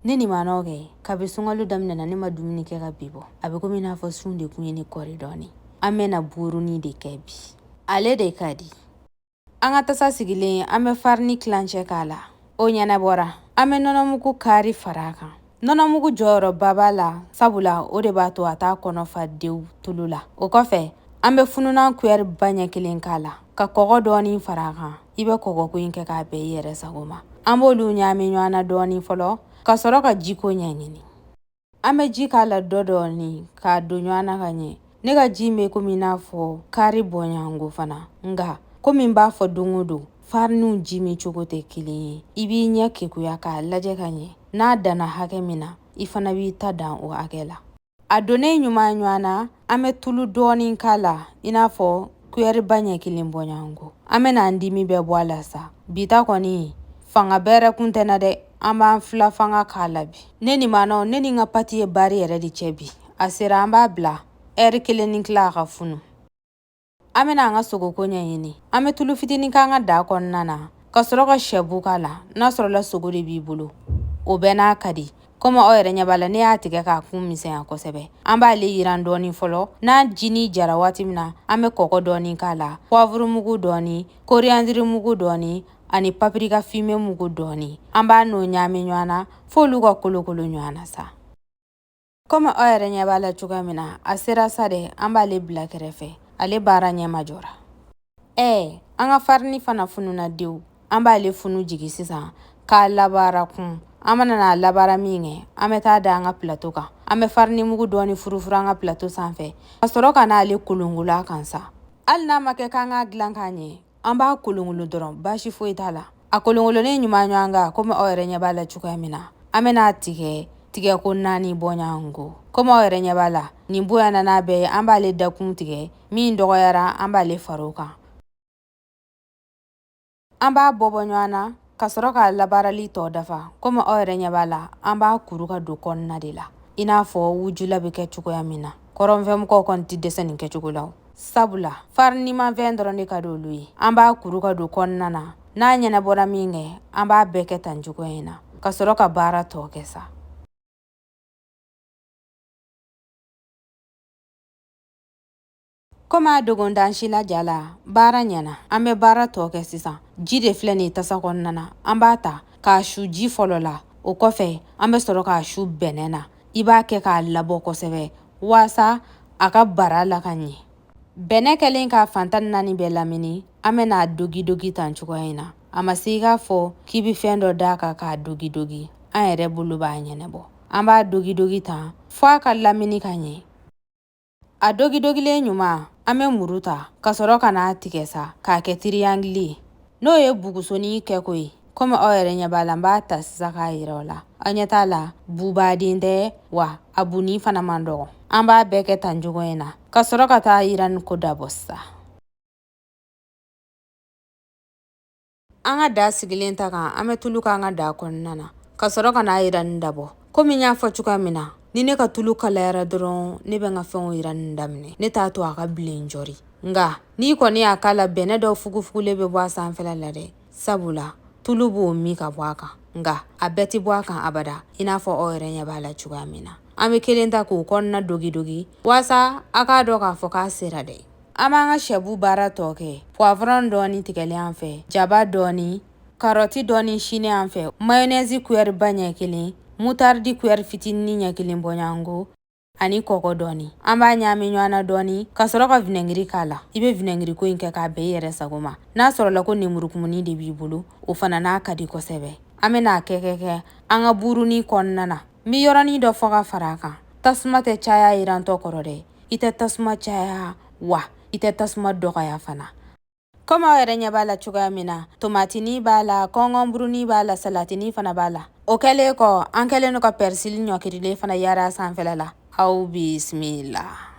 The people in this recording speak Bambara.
Ne ni maanaw kɛ kabi sunkalo daminɛna, ne ma dumuni kɛ ka bi bɔ. A bɛ komi i n'a fɔ sun de kun ye ne kɔri dɔɔni. An bɛna burunin de kɛ bi, ale de ka di. An ka tasa sigilen, an bɛ farini tilancɛ k'a la. O ɲɛnabɔra, an bɛ nɔnɔmugu kari fara a kan. Nɔnɔmugu jɔyɔrɔba b'a la, sabula o de b'a to a t'a kɔnɔ fa dewu tulu la. O kɔfɛ, an bɛ fununan kuyɛri ba ɲɛ kelen k'a la, ka kɔgɔ dɔɔni fara a kan. I bɛ kɔgɔko in kɛ k'a bɛn i yɛrɛ sago ma. An b'olu ɲaami ɲɔgɔn na dɔɔni fɔlɔ, ka sɔrɔ ka jiko ɲɛɲini. An bɛ ji k'a la dɔ dɔɔni k'a don ɲɔgɔn na ka ɲɛ. Ne ka ji bɛ komi i n'a fɔ kari bɔɲɔgɔnko fana, nka komi n b'a fɔ don o don, fariniw ji min cogo tɛ kelen ye. I b'i ɲɛ kekuya k'a lajɛ ka ɲɛ. N'a danna hakɛ min na, i fana b'i ta dan o hakɛ la. A donnen ɲuman ɲɔgɔn na, an bɛ tulu dɔɔni k'a la, i n'a fɔ kuyɛriba ɲɛ kelen bɔɲɔgɔnko. An bɛna an dimi bɛɛ bɔ a la sa. Bi ta kɔni, fanga bɛrɛ kun tɛ na dɛ, an b'an fila fanga k'a la bi. Ne ni maanaw, ne ni n ka pati ye baari yɛrɛ de cɛ bi. A sera, an b'a bila ɛri kelen ni tila, a ka funu. An bɛna an ka sogoko ɲɛɲini. An bɛ tulu fitinin k'an ka daa kɔnɔna na, ka sɔrɔ ka sɛbu k'a la. N'a sɔrɔla sogo de b'i bolo, o bɛɛ n'a ka di. Komi aw yɛrɛ ɲɛ b'a la, ne y'a tigɛ k'a kun misɛnya kosɛbɛ. An b'ale yiran dɔɔni fɔlɔ. N'a jini jara waati min na, an bɛ kɔgɔ dɔɔni k'a la, poivre mugu dɔɔni, coriandre mugu dɔɔni ani paprika fumé mugu dɔɔni. An b'a n'o ɲaami ɲɔgɔn na f'olu ka kolokolo ɲɔgɔn na sa. Komi aw yɛrɛ ɲɛ b'a la cogoya min na, a sera sa dɛ. An b'ale bila kɛrɛfɛ, ale baara ɲɛ ma jɔra. Ɛɛ, an ka farini fana fununa dewu. An b'ale funu jigi sisan k'a labaara kun. An mana n'a labaara min kɛ, an bɛ taa da an ka plateau kan. An bɛ farini mugu dɔɔni furufuru an ka plateau sanfɛ, ka sɔrɔ ka n'ale kolonkolon a kan sa. Hali n'a ma kɛ k'an k'a dilan k'a ɲɛ, an b'a kolonkolon dɔrɔn, baasi foyi t'a la. A kolonkolonnen ɲuman ɲɔgɔn kan, komi aw yɛrɛ ɲɛ b'a la cogoya min na, an bɛna tigɛ tigɛko naani bɔɲɔgɔn ko. Komi aw yɛrɛ ɲɛ b'a la, nin bonyana n'a bɛɛ ye. An b'ale dakun tigɛ, min dɔgɔyara, an b'ale far'o kan. An b'a bɔbɔ ɲɔgɔn na ka sɔrɔ k'a labaarali tɔ dafa. Komi aw yɛrɛ ɲɛ b'a la, an b'a kuru ka don kɔnɔna de la, i n'a fɔ wujula bɛ kɛ cogoya min na. Kɔrɔnfɛmɔgɔw kɔni tɛ dɛsɛ nin kɛcogo la, sabula farinimafɛn dɔrɔn de ka di olu ye. An b'a kuru ka don kɔnɔna na. N'a ɲɛnabɔra min kɛ, an b'a bɛɛ kɛ tan cogoya in na, ka sɔrɔ ka baara tɔ kɛ sa. Komi a dogontan si la ja la, baara ɲɛna. An bɛ baara tɔ kɛ sisan. Ji de filɛ nin tasa kɔnɔna na. An b'a ta k'a su ji fɔlɔ la. O kɔfɛ, an bɛ sɔrɔ k'a su bɛnɛ na. I b'a kɛ k'a labɔ kosɛbɛ waasa a ka bara la ka ɲɛ. Bɛnɛ kɛlen k'a fan 14 bɛɛ lamini, an bɛna a dogidogi tan cogoya in na. A ma se i k'a fɔ k'i bɛ fɛn dɔ d'a kan k'a dogidogi, an yɛrɛ bolo b'a ɲɛnabɔ. An b'a dogidogi tan fo a ka lamini ka ɲɛ. A dogidogilen ɲuman, an bɛ muru ta ka sɔrɔ ka n'a tigɛ sa k'a kɛ tiriyangili ye, n'o ye bugusonin kɛko ye. Komi aw yɛrɛ ɲɛ b'a la, n b'a ta sisan k'a yira aw la. Aw ɲɛ t'a la, bubaden tɛ wa, a bunni fana man dɔgɔ. An b'a bɛɛ kɛ tan cogo in na, ka sɔrɔ ka taa yiranni ko dabɔ sisan. An ka daa sigilen ta kan, an bɛ tulu k'an ka daa kɔnɔna na, ka sɔrɔ ka n'a yiranni dabɔ. Komi n y'a fɔ cogoya min na, ni ne ka tulu kalayara dɔrɔn, ne bɛ n ka fɛnw yiranni daminɛ. Ne t'a to a ka bilen jɔri. Nka n'i kɔni y'a k'a la, bɛnɛ dɔw fugufugulen bɛ bɔ a sanfɛla la dɛ, sabula tulu b'o min ka bɔ a kan. Nka a bɛɛ tɛ bɔ a kan abada, i n'a fɔ aw yɛrɛ ɲɛ b'a la cogoya min na. An bɛ kelen ta k'o kɔnɔna dogidogi waasa a k'a dɔn k'a fɔ k'a sera dɛ. An b'an ka sɛbu baara tɔ kɛ. Poivron dɔɔni tigɛlen an fɛ, jaba dɔɔni, karɔti dɔɔni sinen an fɛ, mayonnaise kuyɛri ba ɲɛ kelen, moutarde kuyɛri fitinin ɲɛ kelen bɔɲɔgɔnko ani kɔgɔ dɔɔni. An b'a ɲaami ɲɔgɔn na dɔɔni, ka sɔrɔ ka vinɛgiri k'a la. I bɛ vinɛgiri ko in kɛ k'a bɛn i yɛrɛ sago ma. N'a sɔrɔla ko nemurukumuni de b'i bolo, o fana n'a ka di kosɛbɛ. An bɛna a kɛ kɛ kɛ an ka burunin kɔnɔna na. N bɛ yɔrɔnin dɔ fɔ ka fara a kan. Tasuma tɛ caya yirantɔ kɔrɔ dɛ. I tɛ tasuma caya wa, i tɛ tasuma dɔgɔya fana. Komi aw yɛrɛ ɲɛ b'a la cogoya min na, tomatini b'a la, kɔnkɔnburunin b'a la, salatini fana b'a la. O kɛlen kɔ, an kɛlen don ka pɛrisili ɲɔkirilen fana yaara sanfɛla la. Aw bisimila.